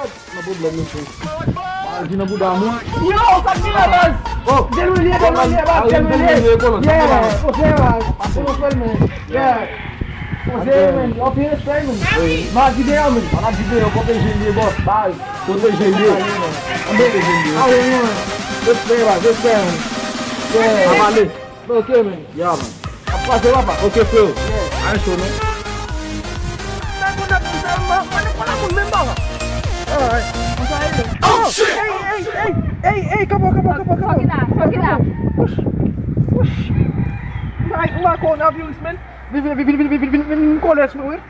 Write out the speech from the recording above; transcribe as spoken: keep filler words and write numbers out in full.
Nan pwoblèm, mesye. Maladi nan bouda mwen. Yo, sa k gen la, baz? Oh. Delwilye, Delwilye, baz, Delwilye. Yeah, ok, baz. Kono fè l, men. Yeah. Poze, men. Anpil respè, men. Wi. Maladi deyò, men. Maladi deyò, pwoteje l ye, bòs, baz. Pwoteje l ye. Pwoteje l ye. Ah, wi, wi. Respè, baz, respè, men. Yeah. Sa pale. Ok, men. Yeah, man. Ap pase, papa. Ok, freo. Yeah. Ay, cho, non? Sa konn ap di sa, man. Mwen te konn ap moun menm, papa. Alright. Konsa e. Oh, shit! Ey, ey, ey, ey, ey, kanpo, kanpo, kanpo, kanpo. Sa ki la, sa ki la. Push, push. Ay, mwen kowonaviris, men. Vin, vin, vin, vin kole sou mwen, wi.